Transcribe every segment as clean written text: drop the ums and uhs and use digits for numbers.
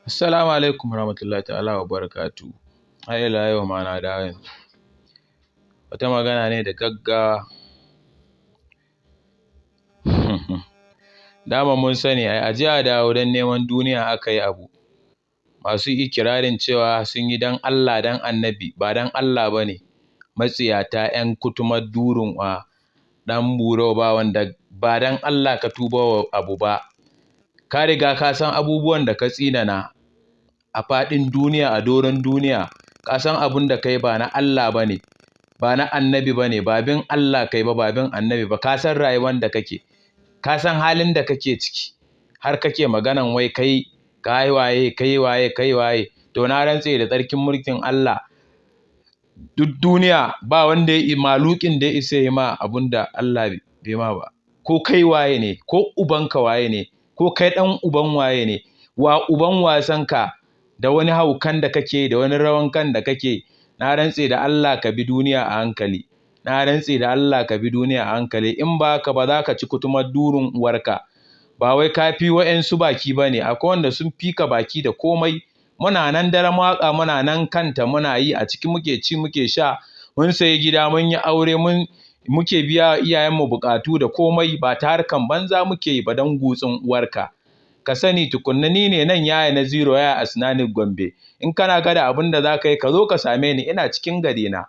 Assalamu alaikum warahmatullahi ta'ala wa barakatuhu. Har ila yau ma na dawo yanzu. Wata magana ne da gaggawa. Dama mun sani ai a je a dawo don neman duniya aka yi abu. Masu ikirarin cewa sun yi don Allah don Annabi ba don Allah ba ne. Matsiyata 'yan kutumar durun wa ɗan buro ba wanda ba don Allah ka tuba wa abu ba. Ka riga ka san abubuwan da ka tsinana a faɗin duniya, a doron duniya. Ka san abun da kai ba na Allah ba ne, ba na Annabi ba ne, ba bin Allah kai ba, ba bin Annabi ba. Ka san rayuwan da kake, ka san halin da kake ciki, har kake maganan wai kai ka yi waye, kai waye, kai waye. To na rantse da tsarkin mulkin Allah, duk duniya ba wanda ya maluƙin da ya isa ya ma abun da Allah bai ma ba. Ko kai waye ne, ko ubanka waye ne, ko kai ɗan uban waye ne, wa uban wasanka da wani haukan da kake, da wani rawan kan da kake. Na rantse da Allah ka bi duniya a hankali. Na rantse da Allah ka bi duniya a hankali. In ba haka ba za ka ci kutumar durun uwarka. Ba wai ka fi wa'yansu baki ba ne, akwai wanda sun fi ka baki da komai. Muna nan daren waƙa, muna nan kanta muna yi, a ciki muke ci muke sha. Mun sayi gida, mun yi aure, mun muke biya iyayenmu buƙatu da komai, ba ta harkan banza muke yi ba don gutsun uwarka. Ka sani tukunna ni ne nan Yaya na Zero, Yaya Asnani Gombe. In kana ga da abun da za ka yi, ka zo ka same ni, ina cikin garina.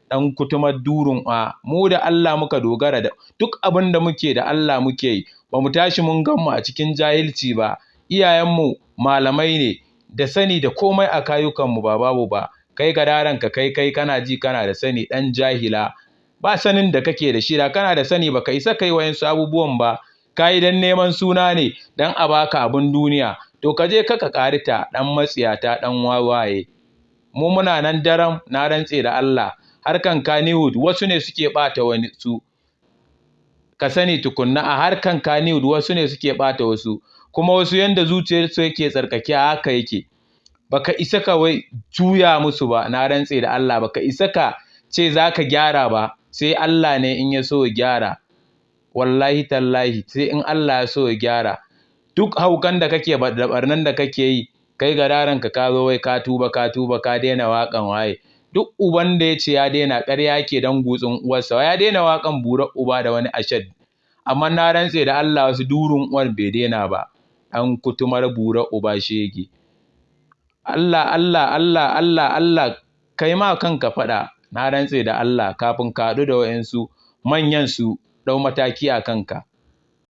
Ɗan kutumar durun uwa, mu da Allah muka dogara, da duk abin da muke da Allah muke yi. Ba mu tashi mun gan mu a cikin jahilci ba. Iyayenmu malamai ne, da sani da komai a kayukanmu, ba babu ba. Kai gadaranka kai kai kana ji kana da sani, ɗan jahila. Ba sanin da kake da shi, da kana da sani baka isa kai wayansu abubuwan ba. Ka yi don neman suna ne, don a baka abun duniya. To ka je ka ƙarita, ɗan matsiyata, ɗan wawaye. Mu muna nan daram, na rantse da Allah. Harkan Kannywood wasu ne suke ɓata wani su. Ka sani tukunna a harkan Kannywood wasu ne suke ɓata wasu. Kuma wasu yanda zuciyarsu yake tsarkake haka yake. Baka isa ka wai juya musu ba, na rantse da Allah baka isa ka ce za ka gyara ba, sai Allah ne in ya so ya gyara. Wallahi tallahi sai in Allah ya so ya gyara. Duk haukan da kake da ɓarnan da kake yi, kai gadaranka ka zo wai ka tuba, ka tuba, ka daina waƙan waye. Duk uban da ya ce ya daina, ƙarya yake don gutsun uwarsa. Ya daina waƙan burar uba da wani ashad. Amma na rantse da Allah wasu durun uwar bai daina ba. Ɗan kutumar burar uba shege. Allah, Allah, Allah, Allah, Allah, kai ma kanka faɗa. Na rantse da Allah kafin ka haɗu da wa'yansu manyan su ɗau mataki a kanka.